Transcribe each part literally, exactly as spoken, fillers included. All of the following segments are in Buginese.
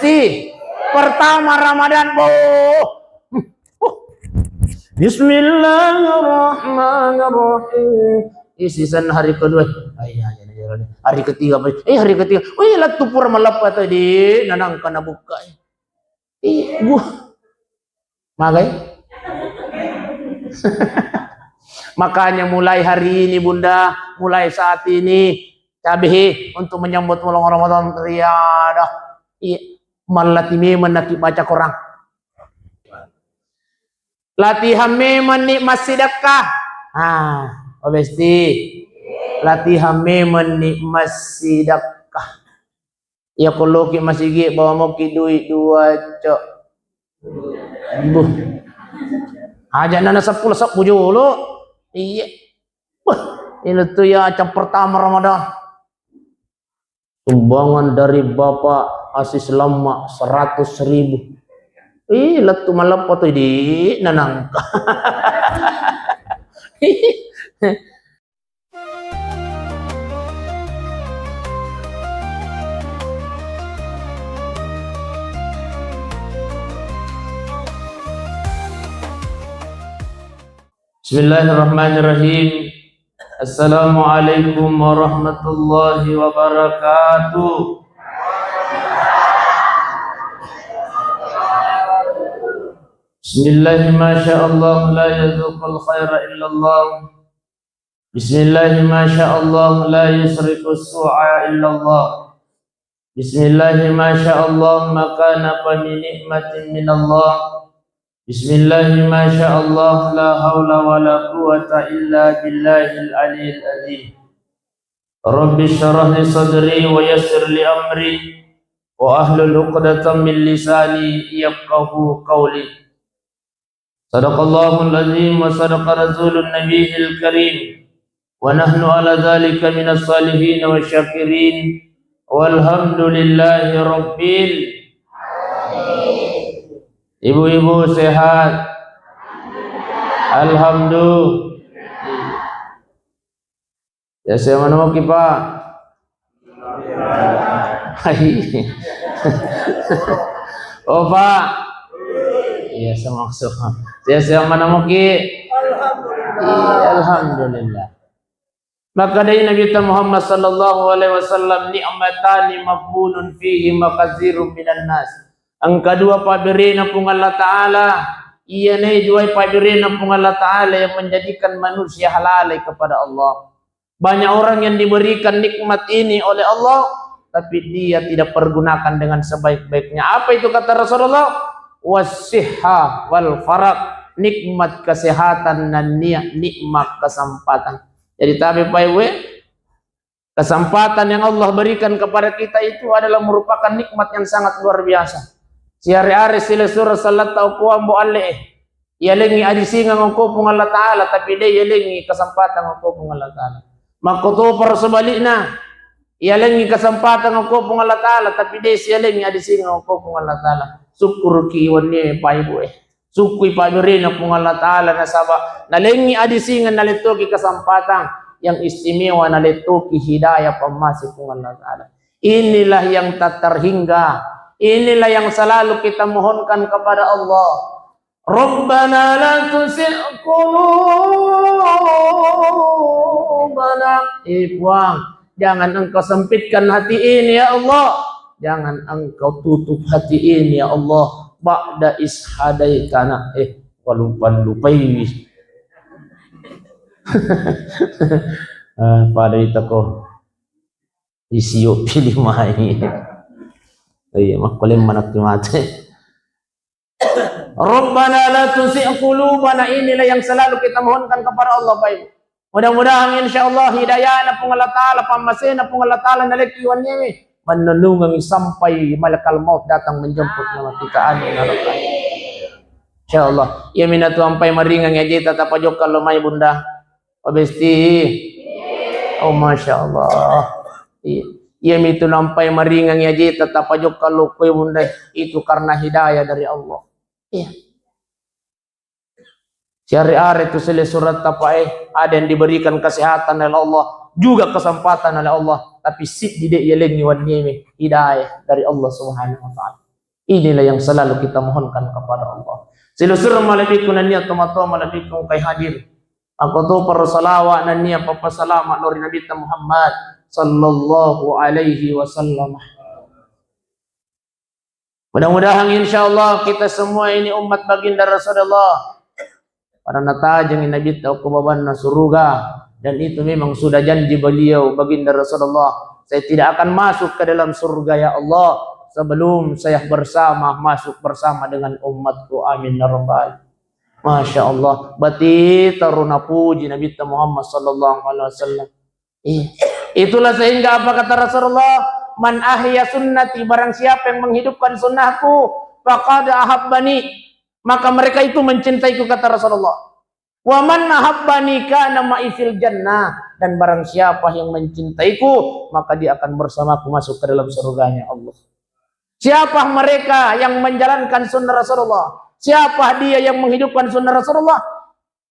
Ti, pertama Ramadan, boh. Bismillahirrahmanirrahim. Ih, sisan hari kedua. Ai, ai, ai, ai. Hari ketiga, boh. Eh, hari ketiga. Wih, lettu pura maleppa tadi. Nanangka nabuka. Ih, buh. Magai? Makanya mulai hari ini, Bunda, mulai saat ini, cabehi untuk menyambut bulan Ramadan, riadah. Iya, malati memang naki baca Quran. Latihan memang ni massidekka. Ah, obesti. Latihan memang ni massidekka. Iya, ko loki masigi, bawa moki duit dua, cok. Buh. Aja nana sepuluh, sepuluh jolo. Iya. Wah, ini tuh ya, jam pertama Ramadan. Sumbangan dari Bapak Asis Lama seratus ribu. Ih, lettu maleppo tuh di nanangka. Bismillahirrahmanirrahim. Assalamualaikum warahmatullahi wabarakatuh. Bismillah, masya Allah, la yazuqul khaira illallah. Bismillah, masya Allah, la yusrifu su'a illallah. Bismillah, masya Allah, ma kana fa min ni'matin minallah. Bismillah, masya Allah, la haula wa la quwwata illa billahil aliyil azim. Rabbi syrah li sadri wa yassir li amri wa ahlul uqdatan min lisani yafqahu qawli. Sadaqallahul azim wa sadaqa rasulun nabiyil karim. Wa nahnu ala dzalika minas salihin wa syakirin. Walhamdulillahi rabbil. Ibu-ibu sehat? Alhamdulillah. Ya, saya mana mau, Pak? Hai. Oh, Pak. Iya, sama maksud. Ya, saya mana mau, Ki? Alhamdulillah. Iya, alhamdulillah. Maka dari Nabi kita Muhammad sallallahu alaihi wasallam, ni'matani maghbunun fihi ma katsirun minan nas. Engka dua pabberena Puang Allah Ta'ala, iya nai dua pabberena Puang Allah Ta'ala yang menjadikan manusia lalai kepada Allah. Banyak orang yang diberikan nikmat ini oleh Allah, tapi dia tidak pergunakan dengan sebaik-baiknya. Apa itu kata Rasulullah? Wasihha wal farag, nikmat kesehatan dan ni-, nikmat kesempatan. Jadi, tapi Pak Ibu, eh, kesempatan yang Allah berikan kepada kita itu adalah merupakan nikmat yang sangat luar biasa. Siare-are silessureng selletta okko ambo alle, eh. Iyalengngi adisingeng okko Puang Allah Ta'ala, tapi de iyalengngi kesempatan okko Puang Allah Ta'ala. Makkotoparo sebalikna, iyalengngi kesempatan okko Puang Allah Ta'ala, tapi de siyalengngi adisingeng okko Puang Allah Ta'ala. Sukkuruki wennie, Pak Ibu, eh. Sukkui pabberena Puang Allah Ta'ala, nasaba nalengngi adisingeng, nalettoki kesempatan yang istimewa, nalettoki hidayah pammase Puang Allah Ta'ala. Inilah yang tak terhingga. Inilah yang selalu kita mohonkan kepada Allah. Rabbana la tuzigh qulubana. Eh, Puang, jangan Engkau sempitkan hati ini, ya Allah. Jangan Engkau tutup hati ini, ya Allah. Ba'da iz hadaitana. Eh, walupan lupai. Eh, pada itako. Isio pilih mai. Iya, makkuling manakki mate. Rabbana la tuzigh qulubana, inilah yang selalu kita mohonkan kepada Allah, Pak Ibu. Mudah-mudahan, insya Allah, hidayahna Puang Allah Ta'ala, pammasena Puang Allah Ta'ala, nalekki wennie, mannennungengi sampai malakal maut datang menjemput nyawa kita. Amin, ya Rabbal. Insya Allah. Iya minatu ampai maringang aja, tetap aja kalau mai, Bunda. Obesti. Oh, masya Allah. Iya. Iya mitu nampai maringang aja, tetap aja kalau kue, Bunda, itu karena hidayah dari Allah. Iya. Siare-are tu sele surat tapae, ada yang diberikan kesehatan oleh Allah, juga kesempatan oleh Allah, tapi siddi de yalengngi wennie, hidayah dari Allah Subhanahu wa Ta'ala. Inilah yang selalu kita mohonkan kepada Allah. Silusureng malebbiku nennia tomatoa malebbiku engkae hadir. Makkutopa ro salawa nennia pappasalama lao ri Nabitta Muhammad sallallahu alaihi wasallam. Mudah-mudahan, insya Allah, kita semua ini umat baginda Rasulullah. Pada natajengi Nabitta okko babanna suruga, dan itu memang sudah janji beliau, baginda Rasulullah, "Saya tidak akan masuk ke dalam surga, ya Allah, sebelum saya bersama, masuk bersama dengan umatku." Amin ya rabbal. Masya Allah, batita ro napuji Nabitta Muhammad sallallahu alaihi wasallam. Iya. Itulah sehingga apa kata Rasulullah, "Man ahya sunnati," barang siapa yang menghidupkan sunnahku, "faqad ahabbani," maka mereka itu mencintaiku, kata Rasulullah. "Wa man ahabbani kana ma'i fil jannah," dan barang siapa yang mencintaiku, maka dia akan bersamaku masuk ke dalam surganya Allah. Siapa mereka yang menjalankan sunnah Rasulullah? Siapa dia yang menghidupkan sunnah Rasulullah?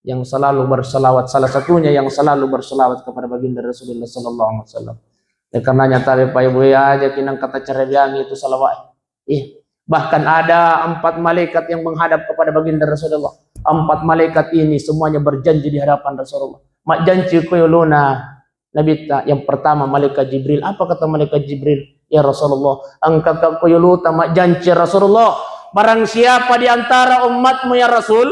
Yang selalu berselawat, salah satunya yang selalu berselawat kepada baginda Rasulullah sallallahu alaihi wasallam. Oleh karenanya, tabe Pak Ibu, ya, aja kinang kata cerebiangi itu salawat. Iya. Bahkan ada empat malaikat yang menghadap kepada baginda Rasulullah. Empat malaikat ini semuanya berjanji di hadapan Rasulullah. Majjanci ko yolona Nabitta. Yang pertama malaikat Jibril. Apa kata malaikat Jibril? "Ya Rasulullah, engka ka ko yolota majjanci, ya Rasulullah. Barang siapa di antara umatmu, ya Rasul,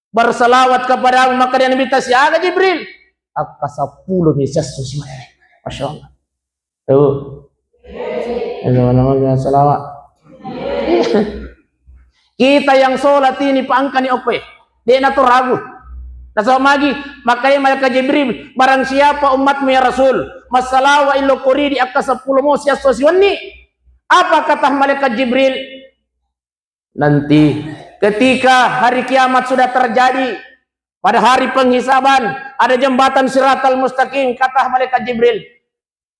bersalawat kepadamu," maka dia Nabitta, "Siaga Jibril?" "Akka seppulo mi siesso siwenni." Masya Allah. Tuh. Itu namanya salawat. Kita yang sholat ini pangkani ope. Dia nato ragu. Nasaba magi, makanya malaikat Jibril, "Barang siapa umatmu ya Rasul, massalawa ilokori di akka seppulo mo siesso siwenni." Apa kata malaikat Jibril? Nanti ketika hari kiamat sudah terjadi, pada hari penghisaban, ada jembatan Siratal Mustaqim, kata malaikat Jibril,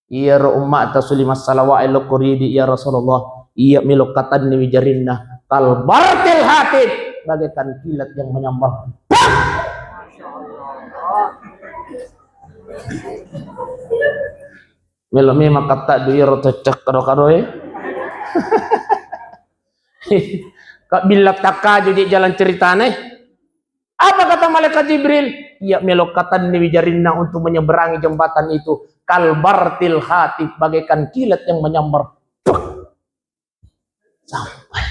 "Iyaro umma'ta suli massalawa lokko ridi, ya Rasulullah, iya melo katanniwi jarinna, kal barqil hatib, bagaikan kilat yang menyambar." Melo memang kata dui ro cocok kado-kado, eh. Kak Billat takkaju di jalan ceritane. Apa kata malaikat Jibril? Iya melo katanniwi jarinna untuk menyeberangi jembatan itu. Kal barqil hatib, bagaikan kilat yang menyambar. Sampai.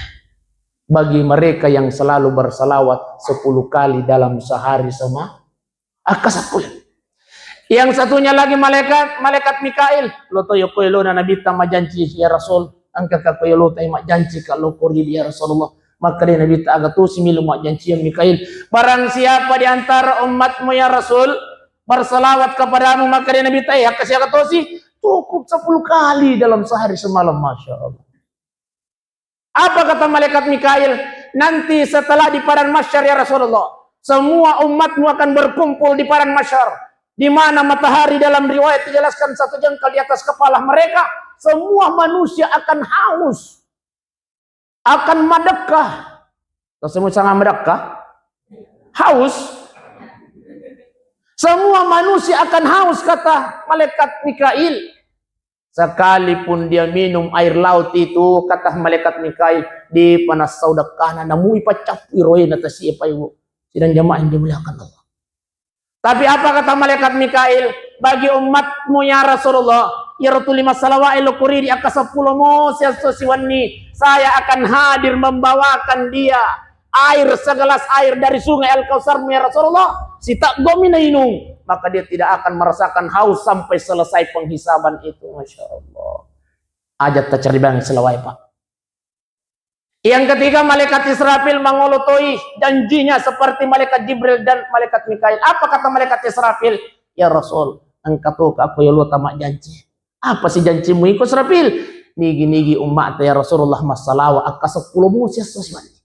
Bagi mereka yang selalu bersalawat sepuluh kali dalam sehari sema-, akka seppulo. Yang satunya lagi malaikat, malaikat Mikail. Lo to yoko elona Nabitta majanci, ya Rasul, engka ka ko yolota majanci ka lokori di, ya Rasulullah. Maka dia Nabitta, "Aga tosi melo majanci ya Mikail. Barang siapa di antara umatmu, ya Rasul, bersalawat kepadamu," maka dia Nabitta, "Eh, akka siaga tosi?" "Cukup sepuluh kali dalam sehari semalam." Masya Allah. Apa kata malaikat Mikail? "Nanti setelah di padang mahsyar, ya Rasulullah, semua umatmu akan berkumpul di padang mahsyar, di mana matahari dalam riwayat dijelaskan satu jengkal di atas kepala mereka, semua manusia akan haus, akan madekka." Terus semua sangat madekka? Haus. Semua manusia akan haus, kata malaikat Mikail. Sekalipun dia minum air laut itu, kata malaikat Mikail, di panas saudakana, namui paccappui roena tasi, Pak Ibu. Sidang jamaah yang dimuliakan Allah. Tapi apa kata malaikat Mikail? "Bagi umatmu, ya Rasulullah, iyaro tuli massalawa lokori di akka seppulo mo siesso siwenni, saya akan hadir membawakan dia air segelas air dari sungai Al-Kautsarmu, ya Rasulullah, siteggomi nainung, maka dia tidak akan merasakan haus sampai selesai penghisaban itu." Masya Allah. Aja taceribang selawai, Pak. Yang ketiga, malaikat Israfil mangolo toi janjinya seperti malaikat Jibril dan malaikat Mikail. Apa kata malaikat Israfil? "Ya Rasul, engka to ka ko yolota majjanci." "Apa si jancimu iko, Israfil?" "Nigi-nigi umma'ta, ya Rasulullah, massalawa akka seppulo mo siesso siwenni."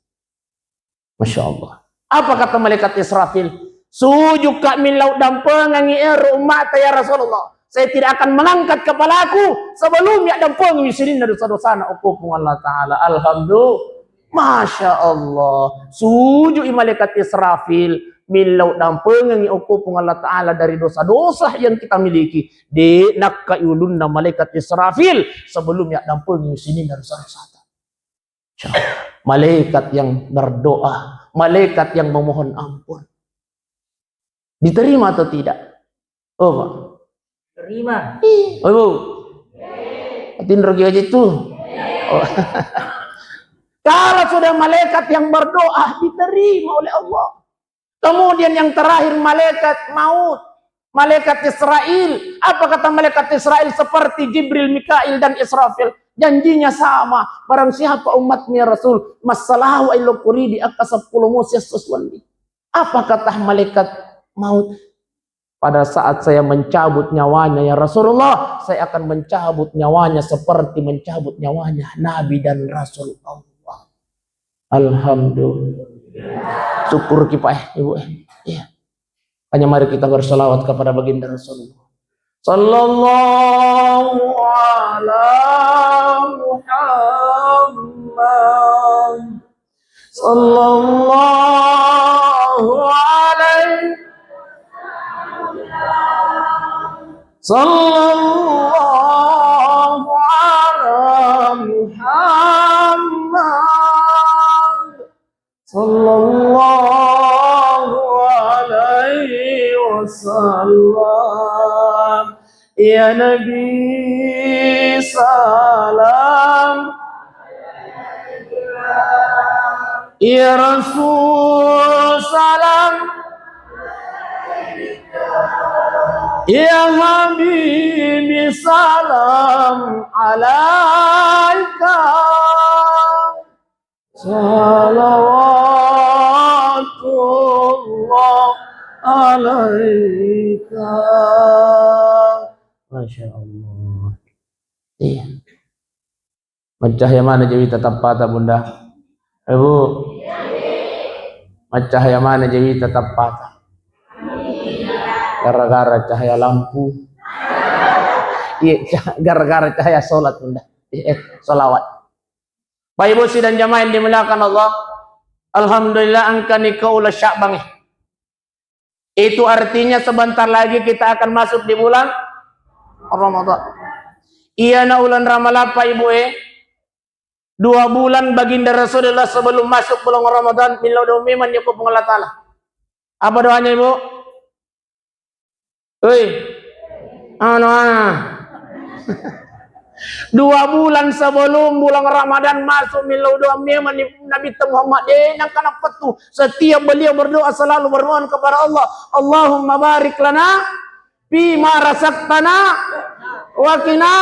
Masya Allah. Apa kata malaikat Israfil? "Sujukka millau dampengengi ero umma'ta, ya Rasulullah. Saya tidak akan mengangkat kepalaku sebelum ya dampengi sininna dosa-dosana okko Puang Allah Ta'ala." Alhamdulillah. Masya Allah. Sujui malaikat Israfil, millau dampengengi okko Puang Allah Ta'ala dari dosa-dosa yang kita miliki. De nakkai ulunna malaikat Israfil sebelum ya dampengi sininna dosa-dosata. Malaikat yang berdoa, malaikat yang memohon ampun. Diterima atau tidak? Oh, Pak. Terima. Ih, oh, Bu. Tinro ki aja itu. Oh. Kalau sudah malaikat yang berdoa, diterima oleh Allah. Kemudian yang terakhir, malaikat maut, malaikat Israel. Apa kata malaikat Israel? Seperti Jibril, Mikail, dan Israfil. Janjinya sama. Barang siapa umatnya Rasul, masalah wa ilo kuridi akka sepuluh musia sesuai. Apa kata malaikat maut? Pada saat saya mencabut nyawanya, ya Rasulullah, saya akan mencabut nyawanya seperti mencabut nyawanya Nabi dan Rasul Allah. Alhamdulillah. Syukur ki, Pak, eh, Ibu, eh. Iya. Hanya mari kita bersalawat kepada baginda Rasulullah. Sallallahu ala Muhammad. Sallallahu alaihi. Sallallahu ala Muhammad. Sallallahu alaihi wasallam. Ya Nabi, salam. Ya Rasul, salam. Ya Habibi, salam alaika. Salawatullah alaika. Masya Allah. Iya. Maccahaya mana jawita tappata, Bunda? Eh, Bu. Maccahaya mana jawita tappata? Gara-gara cahaya lampu. Iya, ca-, gara-gara cahaya sholat, Bunda. Eh, eh, sholawat. Bapak Ibu sidang jamaah yang dimuliakan Allah, alhamdulillah engkani kaula Sya'ban. Itu artinya sebentar lagi kita akan masuk di bulan Ramadan. Iyana uleng Ramalang, Pak Ibu, eh, dua bulan baginda Rasulullah sebelum masuk bulan Ramadan, millau doa memang ko Puang Allah Ta'ala. Apa doanya, Ibu? Hei, anu, ah. Dua bulan sebelum bulan Ramadan masuk, millau doa memang ni Nabi Muhammad, eh, nangka napettu. Setiap beliau berdoa selalu bermohon kepada Allah, Allahumma barik lana fima razaqtana wa qina.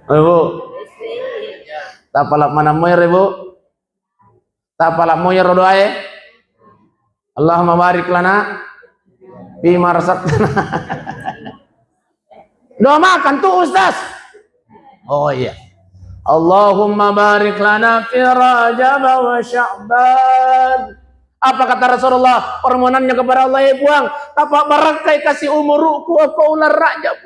Ibu, tapalak mana moer, Ibu? Tapalak moyaro doae. Allahumma barik lana fima razaqtana. Doa makan tuh, Ustaz. Oh iya. Allahumma barik lana fi Rajab wa Sya'ban. Apa kata Rasulullah? Permohonannya kepada Allah, "Ya Puang, tapa barakkai kasih umurku, aku ular Rajab."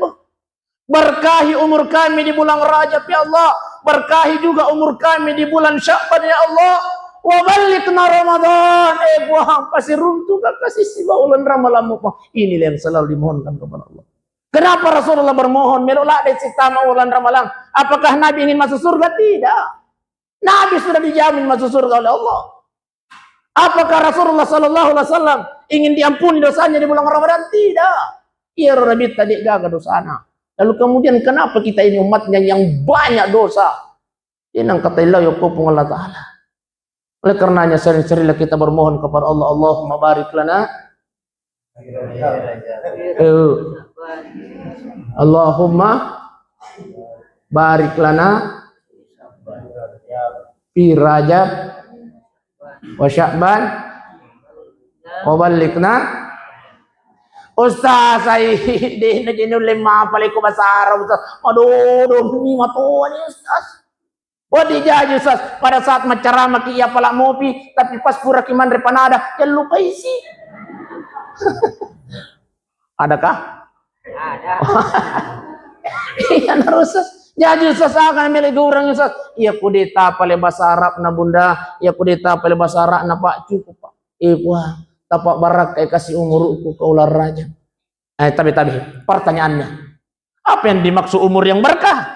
Berkahi umur kami di bulan Rajab, ya Allah. Berkahi juga umur kami di bulan Sya'ban, ya Allah. Wa ballighna Ramadan. Eh, Puang, pasiruntu ka kasih siba uleng Ramalang, Puang. Inilah yang selalu dimohonkan kepada Allah. Kenapa Rasulullah bermohon? Melo ladde sittama uleng Ramalang. Apakah Nabi ingin masuk surga? Tidak. Nabi sudah dijamin masuk surga oleh Allah. Apakah Rasulullah sallallahu alaihi wasallam ingin diampuni dosanya di bulan Ramadan? Tidak. Iyaro Nabitta de' gaga dosana. Lalu kemudian kenapa kita ini umatnya yang banyak dosa? Ini yang kata Allah, ya Puang Allah Ta'ala. Oleh karenanya sering-seringlah kita bermohon kepada Allah, Allahumma barik lana. Eh, Allahumma barik lana fi Rajab wa Sya'ban wa ballighna. Ustaz, ai, de' na je nulle mapale ko bahasa Arab, Ustaz. Aduh, aduh, ni matoani, Ustaz. Wedding jaji, Ustaz, pada saat maccarama ki iya pala mopi, tapi pas pura ki manre panada, ya lupa isi. Adakah? Ada. Iya, na, Ustaz. Jaji, Ustaz, akan mele gurang, Ustaz. Iya, ku de' tapale bahasa Arab na, Bunda. Iya, ku de' tapale bahasa Arab na, Pak. Cukup, Pak. Eh, Puang, tapa barakkai kasih umurku ke ular Rajab. Eh, tapi, tapi, pertanyaannya, apa yang dimaksud umur yang berkah?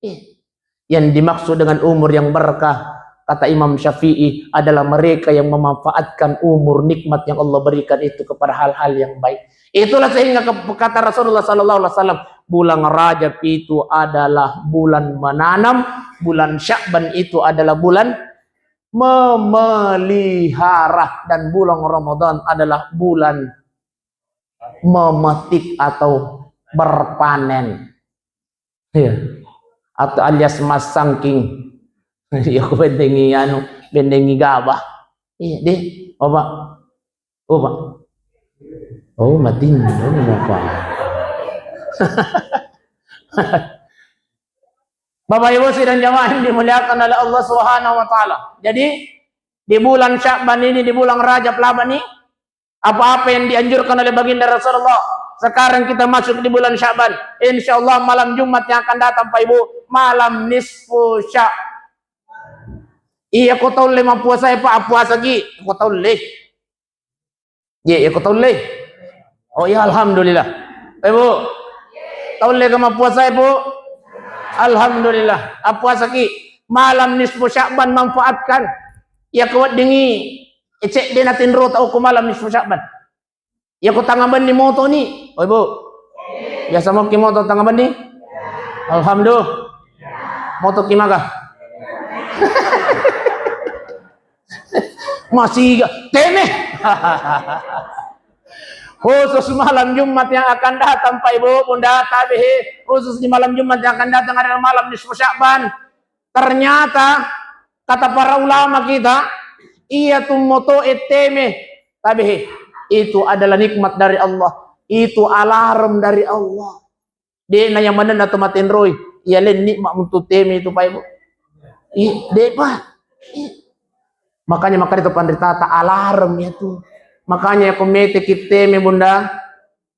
Eh, Yang dimaksud dengan umur yang berkah, kata Imam Syafi'i, adalah mereka yang memanfaatkan umur nikmat yang Allah berikan itu kepada hal-hal yang baik. Itulah sehingga ke-, kata Rasulullah sallallahu alaihi wasallam, bulan Rajab itu adalah bulan menanam, bulan Sya'ban itu adalah bulan memelihara, dan bulan Ramadan adalah bulan memetik atau berpanen. Iya. Atau alias masangking. Iya, ko bendengi anu, bendengi gabah. Iya, deh. Coba. Coba. Oh, mati. Oh, apa? Bapak Ibu sidang jamaah yang dimuliakan oleh Allah Subhanahu wa taala. Jadi, di bulan Sya'ban ini, di bulan Rajab laba ni, apa-apa yang dianjurkan oleh Baginda Rasulullah. Sekarang kita masuk di bulan Sya'ban. Insya Allah malam Jumat yang akan datang, Pak Ibu, malam nisfu Sya'ban. Iya, ko taulle mappuasa, Pak, puasa ki. Ko taulle. Iya, iya, ko taulle. Oh iya, alhamdulillah. Pak Ibu, taulle ka mappuasa, Ibu? Alhamdulillah. Appuasa ki. Malam nisfu Sya'ban manfaatkan. Iya, ko weddingi cedde na tinro tau ko malam nisfu Sya'ban. Iya, ko tanga benni moto ni. Oh, Ibu. Biasa moki moto tanga benni? Alhamdulillah. Moto ki maga. Masih ga teme. Khusus malam Jumat yang akan datang, Pak Ibu, Bunda, tabihi, khusus di malam Jumat yang akan datang adalah malam nisfu Sya'ban. Ternyata, kata para ulama kita, iya tu moto e teme, tabihi, itu adalah nikmat dari Allah, itu alarm dari Allah. De' na yang mana na to matenroi, iya len nikmat untuk teme itu, Pak Ibu. Ih, de' Pak. Ih. Makanya, makanya itu panritata alarm ya tu. Makanya ya ko mete ki teme, Bunda.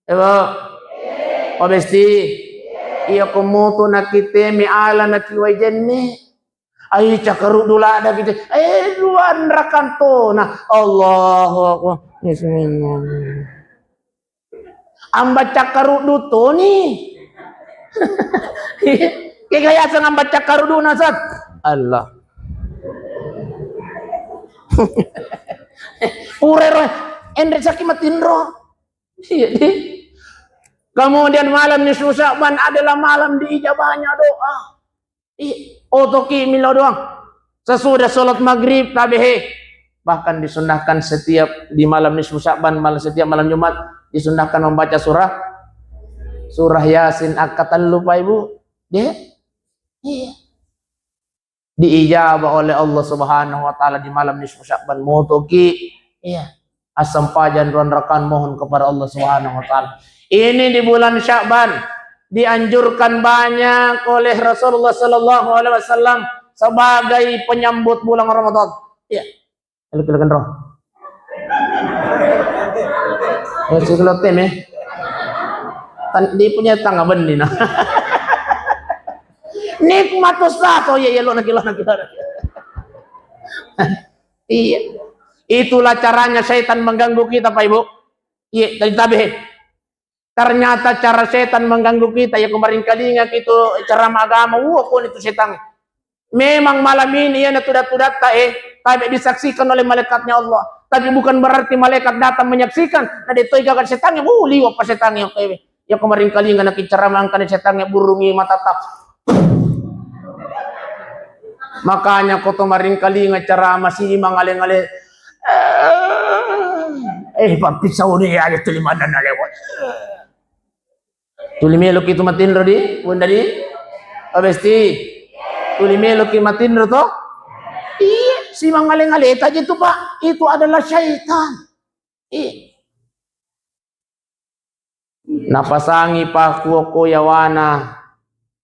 Ebo, oh besti, iya ko moto na ki teme ala na ki wai jenne. Ai, cakkaruddu ladda ki te, eh, luanrakan tona. Allahu Akbar. Bismillah. Amba cakkaruddu toni. Kega yaseng amba cakkaruddu nasat. Allah. Purero, enre saki matinro. Iya, di. Kemudian malam nisfu Sya'ban adalah malam diijabahnya doa. Ih, otoki milo doang. Sesudah sholat maghrib, tabehe. Bahkan disunnahkan setiap di malam nisfu Sya'ban, malam, setiap malam Jumat, disunnahkan membaca surah, surah Yasin akka tellu, Pak Ibu. Deh? Iya. Diijabah oleh Allah Subhanahu wa Ta'ala di malam nisfu Sya'ban. Motoki, iya, assempajang ruang rakan mohon kepada Allah Subhanahu wa Ta'ala. Ini di bulan Sya'ban dianjurkan banyak oleh Rasulullah Sallallahu Alaihi Wasallam sebagai penyambut bulan Ramadan. Iya. Elok-elok kenro. Oh, si kelote me. Tan, dia punya tangga benih nah. Nikmat Ustaz. Oh iya, iya, lo nak, lo nak, lo nak. Iya. Itulah caranya setan mengganggu kita, Pak Ibu. Iya, tadi tabe. Ternyata cara setan mengganggu kita, ya, ko maringkalinga ki tu ceramah agama, wah, ko itu setan. Memang malam ini, ya, na tudat-tudatta, eh, tapi disaksikan oleh malaikatnya Allah. Tapi bukan berarti malaikat datang menyaksikan. Na de toi gaga setan, ya, wuh, liwat pa setan, ya, oke. Ya, ko maringkalinga na ki ceramah angkana setan, ya, burungi mata tap. Makanya ko to maringkalinga ceramah si mangale-ngale. Eh, pappisau ni aja tuli manenna lewat. Tuli meloki tu matinro di, Bunda di? Abesti. Tuli meloki matinro to? Iya, si mangale-ngale taja tu, Pak. Itu adalah syaitan. Iya. Napasangi paku okko yawana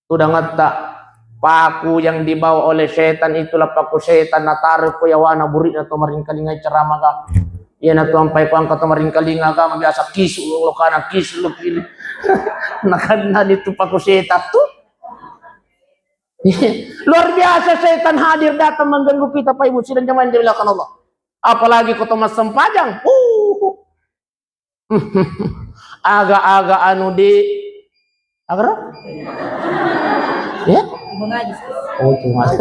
tudangetta. Paku yang dibawa oleh setan itulah paku setan, nataro ko yawana buri'na to maringkalingai ceramah ga. Iyana tu ampai ko angka to maringkalinga ga, biasa kisu lo kana kisu lo kiri. Nakana itu paku setan tu. Luar biasa setan hadir datang mengganggu kita, Pak Ibu sidang jamaah yang dimuliakan Allah. Apalagi ko to massempajang. Uh. Aga-aga anu di, aga ro? Ya? Oh, itu, Mas.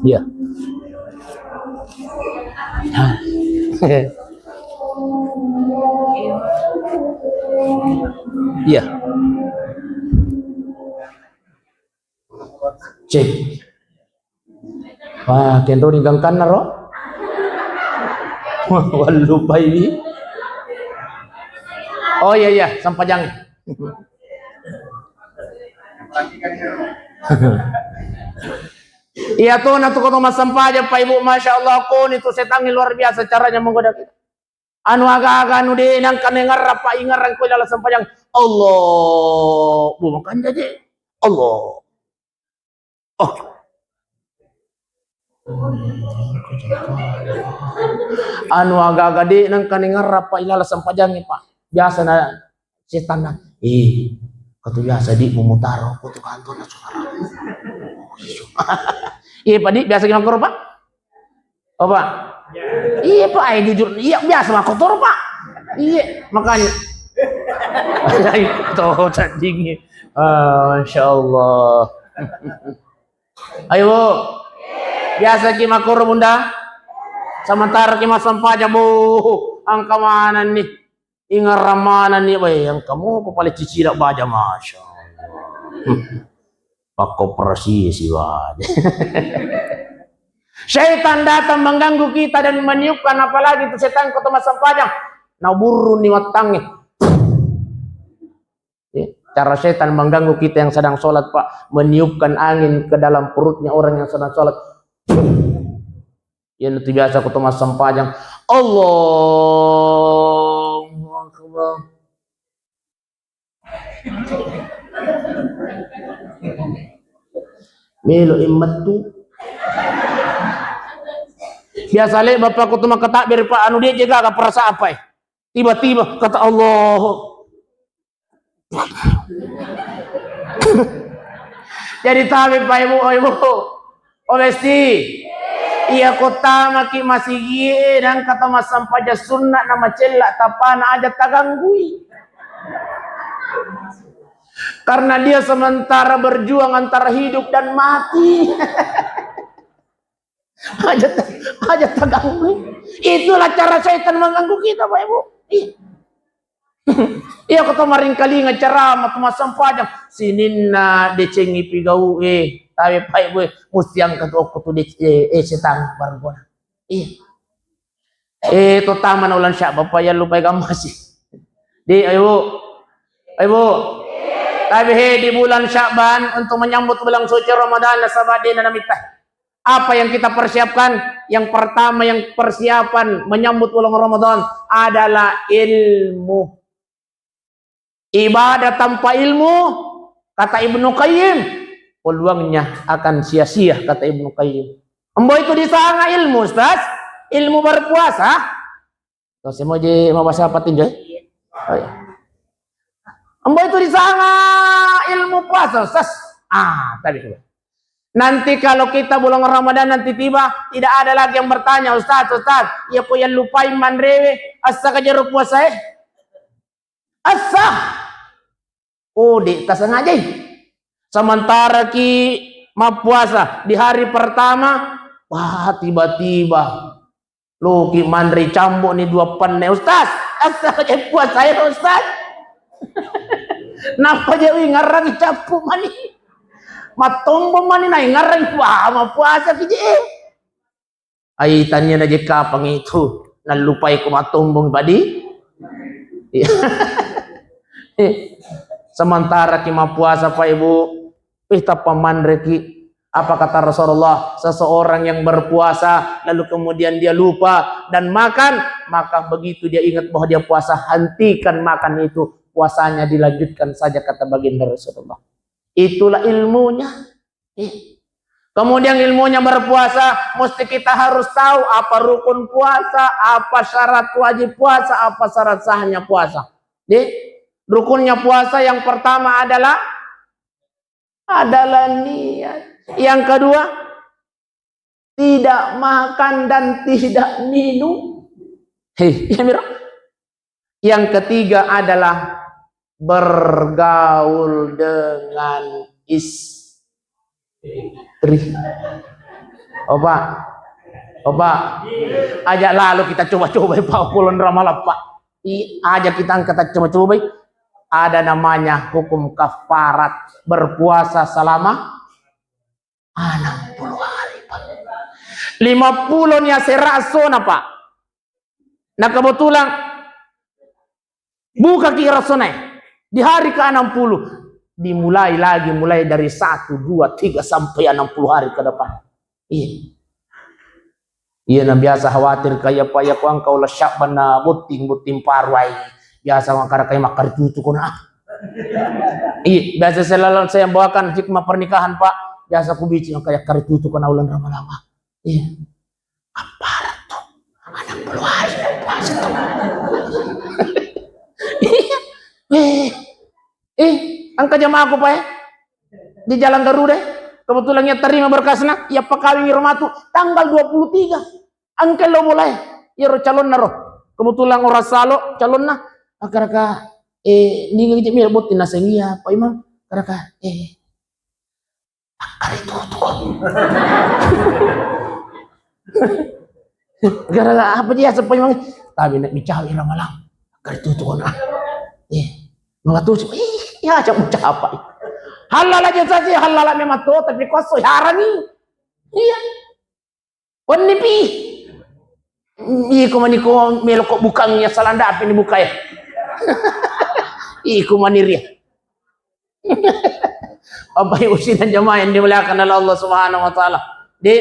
Iya. Iya. Cek. Wah, kenro ni gangkanna ro. Wallupai. Oh iya, iya, sempajang. Iya to, na tu ko to massempajang, Pak Ibu, Masya Allah, ko ni tu setangnge luar biasa caranya menggoda kita. Anu aga-aga anu de nangka nengarra pa ingarang ko lala sempajang. Allah, bu makanja je. Allah. Oh. Anu aga-aga de nangka nengarra pa ilala sempajang, Pak. Biasa na setanna. Eh, katu biasa di memutaro ko tu kantor na suara. Iya, Pak, di biasa gimana, Pak? Oh, Pak? Iya, Pak, ayo jujur. Iya, biasa makkotoro, Pak. Iya, makanya. Toh, tandingi. Ah, Masya Allah. Ayo, Bu. Biasa ki makkoro, Bunda? Sementara ki massempajang, Bu. Angka mana nih? Ingarang manenni, weh, engka mopa pale cicila baja, Masya Allah. Pakkoperasi si baja. Syaitan datang mengganggu kita dan meniupkan, apalagi itu setan ko to massempajang. Naburruni wattangnge. Ya, cara setan mengganggu kita yang sedang sholat, Pak, meniupkan angin ke dalam perutnya orang yang sedang sholat. Iyanatu biasa ko to massempajang, Allahu Akbar. Melo immettu. Biasa le bapakku tu makatakbir, Pak, anu dia jaga perasaan, Pak. Tiba-tiba kata Allah. Jadi tabe, Pak, Ibu, oh, Ibu. Oh, Besti. Iya, ko tamaki masigie, nangka tamassempajang sunna na macella tapana aja taganggui. Karena dia sementara berjuang antara hidup dan mati. Aja, aja taganggui. Itulah cara setan mengganggu kita, Pak, Ibu. Iya. Iya, ko to maringkalinga ceramah, to massempajang. Sininna decengi pigau, eh, tabe, Pak, Ibu, eh, musti angka tu okko tu dec-, eh, eh, setang bargona. Iya. Eh, to tamana ulang Sya'ban, Pak, ya lupai gammasi. Di, ayo, Bu. Ayo, Bu. Tabe, he, di bulan Sya'ban untuk menyambut bulan suci Ramadan, nasaba de na namitta. Apa yang kita persiapkan? Yang pertama, yang persiapan menyambut bulan Ramadan adalah ilmu. Ibadah tanpa ilmu, kata Ibnu Qayyim, peluangnya akan sia-sia, kata Ibnu Qayyim. Embo itu disanga ilmu, Ustaz? Ilmu berpuasa? Terus emoji mau bahasa apa tinjau? Oh, iya. Embo itu disanga ilmu puasa, Ustaz? Ah, tadi coba. Nanti kalau kita bulan Ramadan nanti tiba, tidak ada lagi yang bertanya, "Ustaz, Ustaz, iya ko yang lupai manrewe, assa ka jero puasa, eh?" Assa. Oh, de tasengajai. Sementara ki mappuasa di hari pertama, wah, tiba-tiba loki manre cambo ni dua penne, Ustaz. Assa ka jai puasa, eh, Ustaz. Napa je wi ngarang cappu mani. Mattombong mani nai ngarang, wah, mappuasa ki je. Ai tania na je kapang itu, nallupai ko mattombong padi. Iya. Sementara ki mappuasa, Pak, Ibu, eh, tappa manre ki. Apa kata Rasulullah? Seseorang yang berpuasa lalu kemudian dia lupa dan makan, maka begitu dia ingat bahwa dia puasa, hentikan makan itu, puasanya dilanjutkan saja, kata baginda Rasulullah. Itulah ilmunya. Eh. Kemudian ilmunya berpuasa, mesti kita harus tahu apa rukun puasa, apa syarat wajib puasa, apa syarat sahnya puasa. Di rukunnya puasa yang pertama adalah Adalah niat. Yang kedua, tidak makan dan tidak minum. Hei, iya miro. Yang ketiga adalah bergaul dengan istri. Oh, Pak. Oh, Pak. Ajak lalu kita coba-coba, Pak, bulan Ramalang, Pak. I, ajak kita angkat coba-coba. Ada namanya hukum kafarat berpuasa selama enam puluh hari, Pak. Lima puluh ni asera essona, Pak. Nah, kebetulan bukaki rasonai di hari ke enam puluh. Dimulai lagi, mulai dari satu, dua, tiga, sampai enam puluh hari ke depan. Iya. Iya, na biasa khawatir kaya, Pak, ya, ko engka ulang Sya'ban na botting, botting paruai. Biasa makkada kaya makkaritutu kona. Iya, biasa selalu saya bawakan hikmah pernikahan, Pak. Biasa ku bicin kaya karitutu kona ulang Ramalang. Iya. Apa tuh? Enam puluh hari puasa tuh. Iya. Eh, eh, engka jamaahku, Pak, ya. Di Jalan Garuda, ya. Kebetulan ia terima berkasna, ia pakawing iro matu tanggal dua puluh tiga. Engka lo boleh, iro calonna ro. Kebetulan orang salo calonna, akaraka, eh, ninga gitu, mira botting naseng iya, Pak Imam, akaraka, eh, Akkaritutu ko. Gara-gara apa dia sepa memang? Tapi nak bicara Ramalang. Akkaritutu ko nah. Eh, mengatu sih. Ih, ya, cak ucap apa? Halal aja saja, halal memang tuh, tapi kau so harami. Iya. Wenni pi. Iko maniko melo ko bukang ya, salanda api ni buka ya. Iko maniria. Bapak Ibu sidang jamaah yang dimuliakan oleh Allah Subhanahu wa Ta'ala. Di,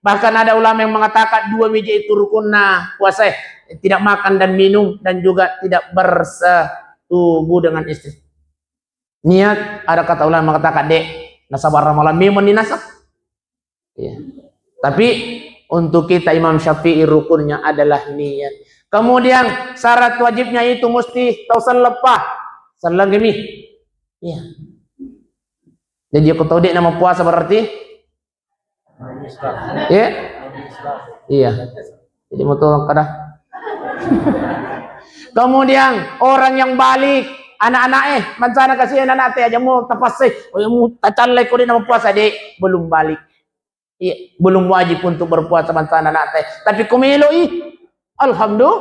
bahkan ada ulama yang mengatakan dua mija itu rukunna puasa, tidak makan dan minum dan juga tidak bersetubuh dengan istri. Niat, ada kata ulama mengatakan, dek, nasaba Ramalang memang ni nasab. Iya. Tapi untuk kita Imam Syafi'i rukunnya adalah niat. Kemudian syarat wajibnya itu mesti tau sellepa. Sellenggemi. Iya. Jadi aku tahu dek nama puasa berarti? Iya. Iya. Jadi mau tolong kada. Kemudian orang yang balik, anak-anak eh, mancana kasih anak-anak teh aja mau tapasse, oh, mau tacallai kode nama puasa dek, belum balik. Iya, belum wajib untuk berpuasa mancana anak teh. Tapi ko meloi, alhamdulillah.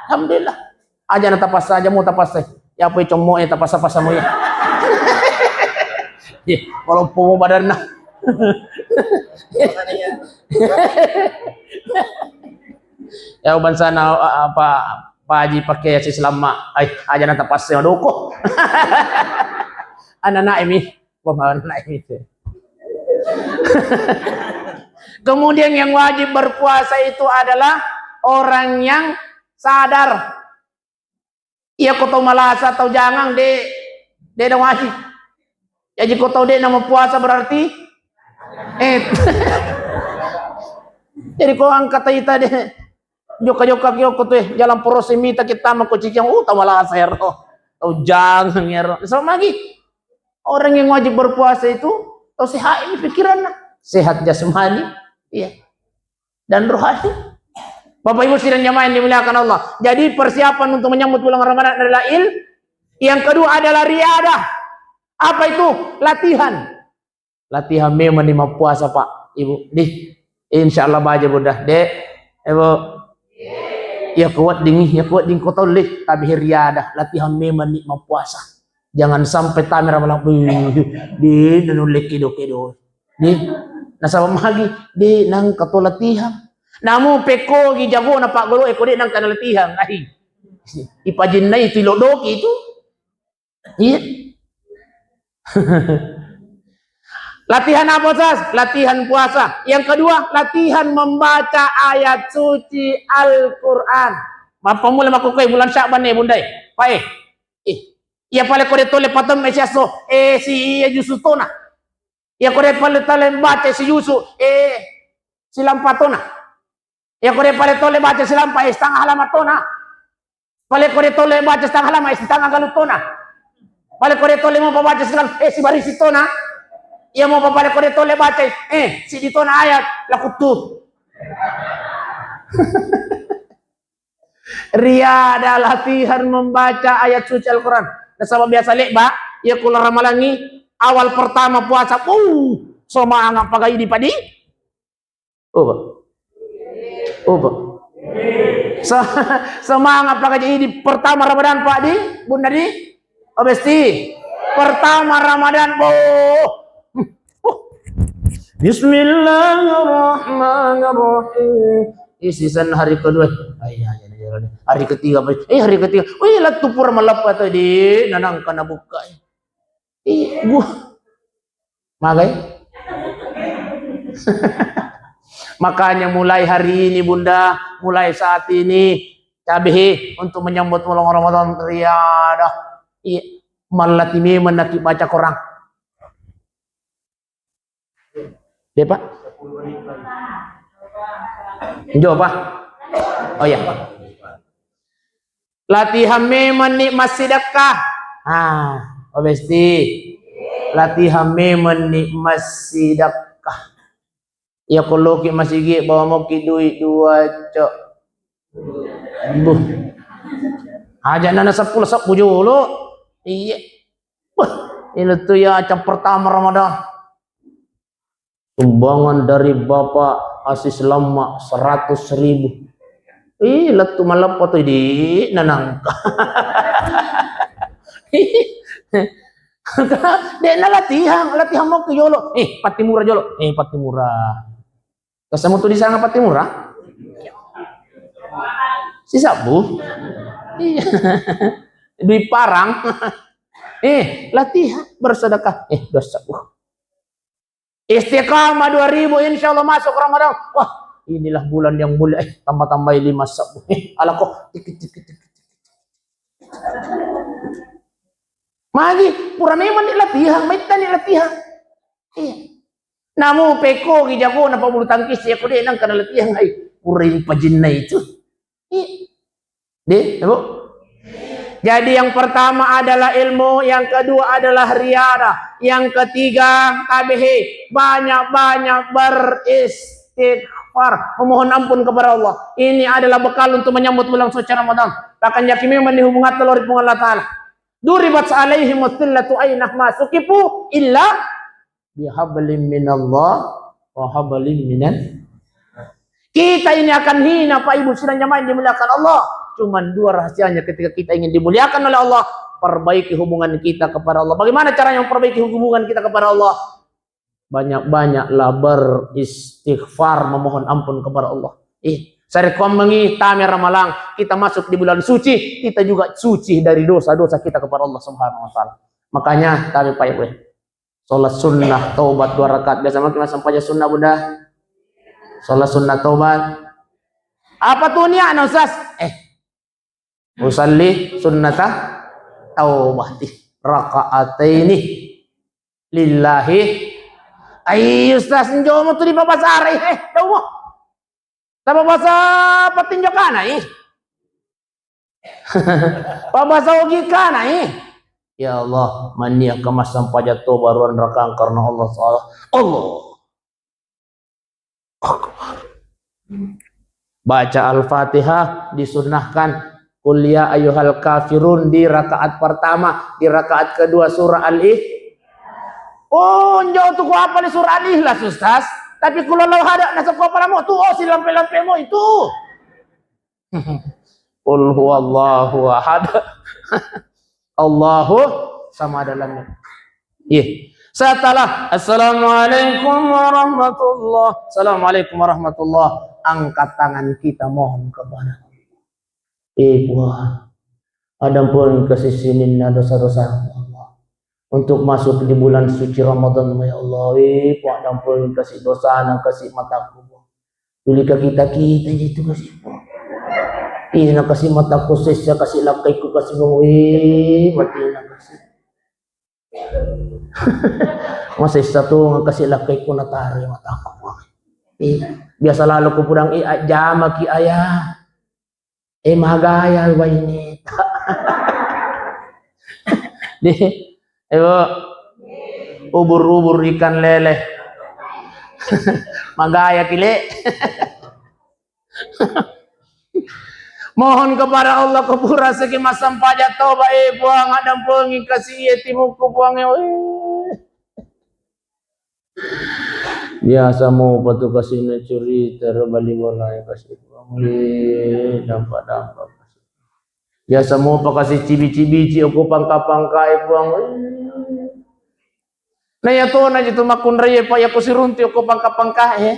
Alhamdulillah. Aja na tapassa, aja mau tapassa. Ya apa commo ya tapassa-passa mo ya. Ya, kalau pomo badanna. Ya bangsa na apa Pak Haji pakai si selama. Ai, aja na tapassa doko. Anak-anak ini. Pemahaman lain itu. Kemudian yang wajib berpuasa itu adalah orang yang sadar. Iya, ko tau malasa, tau jangang, de, de, de wajib. Jadi ko tau de nama puasa berarti, eh. Jadi ko angkat ita de. Jokka-jokka ki okko tu e, jalan porosi mita kita mako cicing, uh, tau malasa ero. Tau jangang ero. Sama lagi, orang yang wajib berpuasa itu tau sehat ini pikirannya. Sehat jasmani, iya. Dan rohani. Bapak Ibu sidang jamaah yang dimuliakan Allah. Jadi persiapan untuk menyambut bulan Ramadan adalah il. Yang kedua adalah riadah. Apa itu? Latihan. Latihan memang ni mappuasa, Pak, Ibu. Di, insya Allah baja, Bunda. Dek, Ibu. Ya kuat dingin, ya kuat dingin kota leh, tapi riadah, latihan memang ni mappuasa. Jangan sampai tamera malam, di, di, nulle kedo-kedo. Di, nasaba magi, di, nang kato latihan. Namu pekko gi jago na Pak Golo, eko de nang kana latihan. Ai. Ipajinnai itu lodoki itu. Iya. Latihan apa, Sas? Latihan puasa. Yang kedua, latihan membaca ayat suci Al-Quran. Mappamula makkukkoe bulan Sya'ban e, Bunda e. Pak e. Eh. Iya pale kode tole patom e siaso. Eh, si iya jusu tona. Iya kode pale tole baca si jusu. Eh, silampa tona. Iya kode pale tole baca silampa, eh, setengah halaman tona. Pale kode tole baca setengah halaman, eh, setengah galu tona. Pale kode tolle mo pabaca sekali, eh, sibarisi tona. Iya mo papale kode tolle bacai, eh, sidi tona ayat, lakuttu. Riada latihan membaca ayat suci Al-Quran. Nasaba biasa lebba, iya kula ramalangi, awal pertama puasa, uh, semangat pagai di padi. Oba. Oba. Se-, semangat pakai idi pertama Ramadan, Pak, di Bunda di. Oh, besti. Pertama Ramadan, boh. Boh. Bismillahirrahmanirrahim. Isi sen hari kedua. Ay, ay, ay, ay, ay. Hari ketiga, Pak. Eh, hari ketiga. Wih, lettu pura maleppa tadi. Nanang kana buka. Ih, gua. Magai? Makanya mulai hari ini, Bunda, mulai saat ini, tabehe untuk menyambut bulan Ramadan, riada. Iya, malati memang naki baca Quran. Deh, Pak? Jawab, Pak? Oh, iya. Latihan memang ni massidekka. Ah, oh, besti. Latihan memang ni massidekka. Iya, ko loki masigi, bawa moki duit dua cok. Buh. Aja nana seppulo sebbu jolo. Iya. Buh. Ini tuh ya, jam pertama Ramadan. Sumbangan dari Bapak Asis Lama seratus ribu. Ih, lettu maleppo tu di nanangka. Dek na latihan, latihan mau ke jolo. Eh, patti mura jolo. Eh, patti mura. Terus kamu tuh di sana patti mura? Sisa bu. Iya. Duit parang. Eh, latihan bersedekah. Eh, dosa bu. Istiqamah dua ribu, insya Allah masuk Ramadan. Wah, inilah bulan yang mulia. Eh, tambah-tambahi lima sabu. Eh, ala kok. Magi, pura memang ni latihan, maitta ni latihan. Iya. Namu peko ki jago na pabulu tangkis ya kode nang kana latihan ai. Pura ini pajinna itu. Iya. Deh, Bu? Jadi yang pertama adalah ilmu, yang kedua adalah riada, yang ketiga tabehe, banyak-banyak beristighfar, memohon ampun kepada Allah. Ini adalah bekal untuk menyambut bulan suci Ramadan. Bahkan yakin memang dihubungan telur Puang Allah Ta'ala. Duribat alaihim dzillatu aina ma suqifu illa bihablim minallah wa hablim minan. Kita ini akan hina, Pak Ibu, sidang jamaah yang dimuliakan Allah. Cuman dua rahasianya ketika kita ingin dimuliakan oleh Allah, perbaiki hubungan kita kepada Allah. Bagaimana caranya memperbaiki hubungan kita kepada Allah? Banyak-banyaklah beristighfar, memohon ampun kepada Allah. Ih, sarekkoammengi tame Ramalang, kita masuk di bulan suci, kita juga suci dari dosa-dosa kita kepada Allah Subhanahu wa Ta'ala. Makanya, tame Pak Ibu. Sholat sunnah taubat dua rakaat. Biasa maki massempajang sunnah, Bunda? Sholat sunnah taubat. Apa tuh niatna, Ustaz? Eh, usalli sunnata taubati rakaataini lillahi. Ai, Ustaz, njomo tu di babasara, eh, tau mo. Taba basa patinjo kanai. Pabasa ogi kanai. Ya Allah, mania kemasan pajak to baruan rakang karena Allah salah. Allah. Akbar. Baca Al-Fatihah disunnahkan. Qul ya ayyuhal kafirun di rakaat pertama, di rakaat kedua surah Al-Ih. Oh, njo tu ku apa ni surah Al-Ikhlas, Ustaz? Tapi kula lau hada nasa ku apa lamo tu, oh, si lampe-lampe mo itu. Qul huwallahu ahad. Allahu sama dalamnya. Iya. Setelah assalamualaikum warahmatullah, assalamualaikum warahmatullah, angkat tangan kita mohon kepada Allah. Eh, Puang, addampengeng kasi sininna dosa-dosa, Allah. Untuk masuk di bulan suci Ramadan, ya Allah, eh, Puang, addampengeng kasi dosana, kasi mataku, Puang. Tuli ka kita-kita itu kasi, Puang. Ih, na kasi mataku sessa, kasi lakkaiku kasi, Puang, eh, mati na kasi. Masessa tu kasi lakkaiku nataro mataku, Puang. Eh, biasa lalo ku pudang, eh, ajjama ki, Ayah. Eh, magaya waineta. Deh, Ibu, ubur-ubur ikan lele. Magaya ki, Le. Mohon kepada Allah, ko pura siki massempajang toba, eh, Puang, addampengi kasi iye timukku, Puang, eh. Biasa mopa tu kasi na curita ro bali bola kasi, Puang, eh, dampa-dampa kasi. Biasa mopa kasi cibi-cibi ci okko pangka-pangka, eh, Puang, eh. Na iya tona ji tu makkunrai, eh, Pak, iya ko siruntu okko pangka-pangka, eh.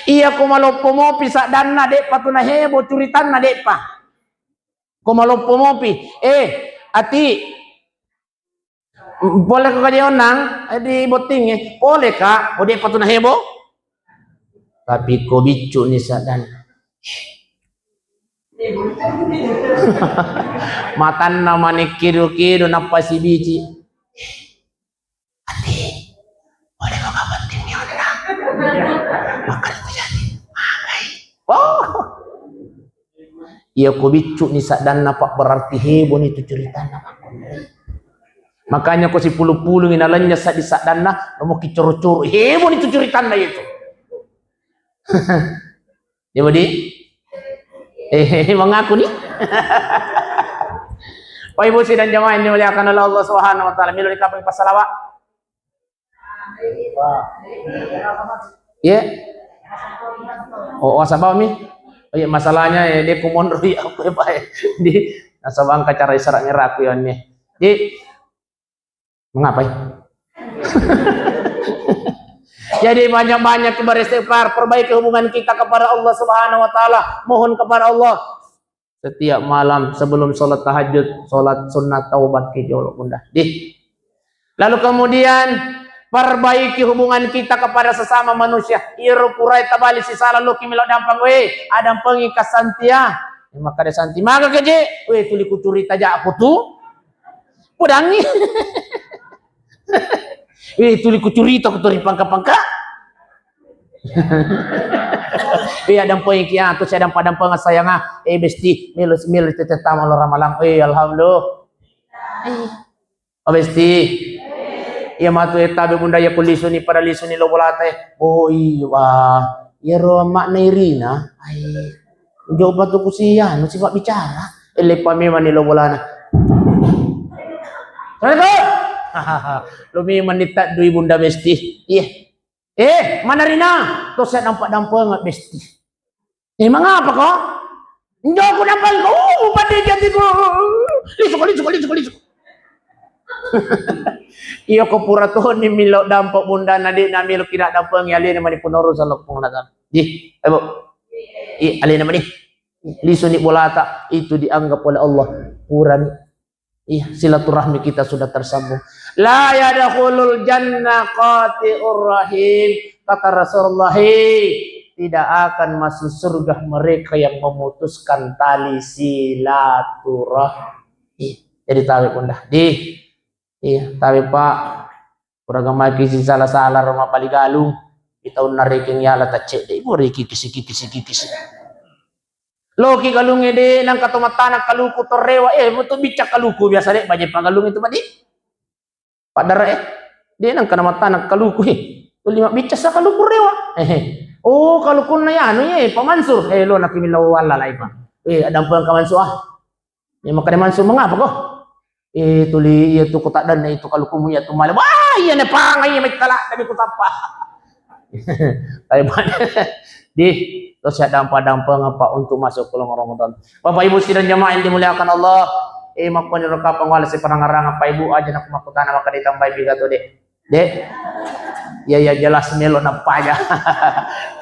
Iya ko maloppo mopi saddanna, de'pa tu nahebo curitanna, de'pa. Ko maloppo mopi, eh, Ati, pole ko kaje onnang, eh, di botting, eh. Pole ka, oh, de'pa tu nahebo. Tapi ko biccu ni saddanna. Matanna mani kiru-kiru, nappa sibici. Ati, boleh kau kabar tim ni onna? Makan tu jadi. Makai. Oh. Iya ko biccu ni saddanna, Pak, berarti heboh ni tu curitanna, Pak. Makanya ko sipulu-pulungi nalanya saddi saddanna, nomo kicoro-coro. Heboh ni tu curitanna itu. Iya, Budi? Eh, mengaku nih. Pak, Ibu, sidang jamaah yang dimuliakan oleh Allah Subhanahu wa Ta'ala, milo dikapang pasalawa. Iya. Oh, oh, sabab mi. Oh iya, masalahnya ya, dia kumonroi aku ya, Pak, ya. Di nasaba engka cara isra' ngeraku ya, nih. Di Mengapa, ya? Jadi, banyak-banyak beristighfar, perbaiki hubungan kita kepada Allah Subhanahu wa Ta'ala, mohon kepada Allah. Setiap malam sebelum sholat tahajud, sholat sunnah, taubat ki jolo, Bunda. Di. Lalu kemudian, perbaiki hubungan kita kepada sesama manusia. Iro purai tabali sisala loki melo dampeng, we, adampengi kasantia. Maka ada santi, maka keje, we, tuli kucurita ja aku tu. Podangngi. Eh, tuli kucurita ko tu ri pangka-pangka. Eh, adampengi ki, ah, tu saya dampa-dampengeng sayang, ah. Eh, besti, melo, melo tette tama lo ramalang. Eh, alhamdulillah. Eh. Oh, besti. Iya matu, eh, tabe Bunda, iya ko lisuni, pada lisuni lo bolata, eh. Oh, iya, wah. Iya ro makna Irina. Ai. Jauh batu kusia, nu sifat bicara. Ele pa memang ni lo bolana. Assalamualaikum. Lo memang ni tak dui Bunda Besti. Iya. Eh, mana Rina? To saya nampak-nampak nggak Besti. Eh, mengapa kok? Njo ku nampak kau, oh, pada jadi kau. Lisu, lisu, lisu, lisu. Iya ko pura toni milo dampa Bunda, na de' na milo kira dampengi, alena mani punoro sallo Puang Allah Ta'ala. Di, ayo, Bu. I, alena mani. Lisuni bolata, itu dianggap oleh Allah purani. Iya, silaturahmi kita sudah tersambung. La yadkhulul jannah qati'ur rahim. Kata Rasulullah, "Hei, tidak akan masuk surga mereka yang memutuskan tali silaturahmi." Jadi tabe Bunda. Di, iya, tabe Pak. Pura gamaki sisala-sala ro mabbali galung. Itaunna rekeng yala taccedde. Ibu reki kisi, kisi, kisi. Loki galungnge de' nangka to mattana kaluku torrewa. Eh, mutu bicca kaluku biasa de' baje pagalung itu, Pak, di. Paddara, eh. De' nangka na mattana kaluku, eh. Tuli mabbicca sa kaluku rewa. Eh, eh. Oh, kalukunna ya anu, eh, Pak Mansur. Eh, lo naki millau walla lai, Pak. Eh, adampeng ka Mansur, ah. Ya, makanya Mansur, mengapa kok? Eh, tuli, iya tu kota dan itu kalukumu ya tu malam. Wah, iya ne pangai, iya mai tala, tapi ku tapa. Tapi banyak. Di, terus ya dampa-dampeng apa untuk masuk ke bulan Ramadan. Bapak Ibu sidang jamaah yang dimuliakan Allah, eh, makkoni rokapang wala siparangarang apa Ibu aja nak makutana maka ditambahi piga tu deh. Dek. Ya, ya, jelas melo nappa aja.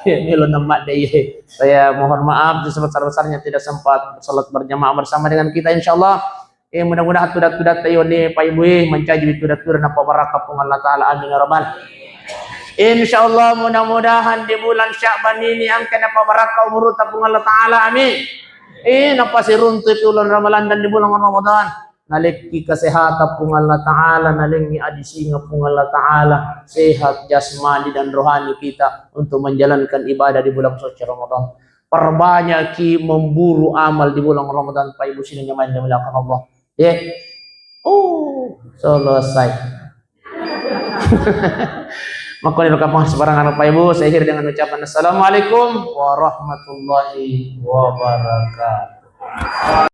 Ya, melo namma deh, ya. Saya mohon maaf sebesar-besarnya tidak sempat salat berjamaah bersama dengan kita, insyaallah. Eh, mudah-mudahan tudat-tudat tayo ni Pak Ibu, eh, mencaji tudat-tudat napa barakah Puang Allah Ta'ala. Amin ya rabbal. Insyaallah, mudah-mudahan di bulan Sya'ban ini angka napa barakah umur ta Puang Allah Ta'ala. Amin. Eh, napa siruntu itu bulan Ramadan dan di bulan Ramadan. Nalekki kesehatan Puang Allah Ta'ala, nalengi adi singa Puang Allah Ta'ala, sehat jasmani dan rohani kita untuk menjalankan ibadah di bulan suci Ramadan. Perbanyaki memburu amal di bulan Ramadan, Pak Ibu sidang jamaah yang dimuliakan Allah. Ya. Oh, selesai. Makanya kalau kamu sembarangan Bapak Ibu, saya akhiri dengan ucapan assalamualaikum warahmatullahi wabarakatuh.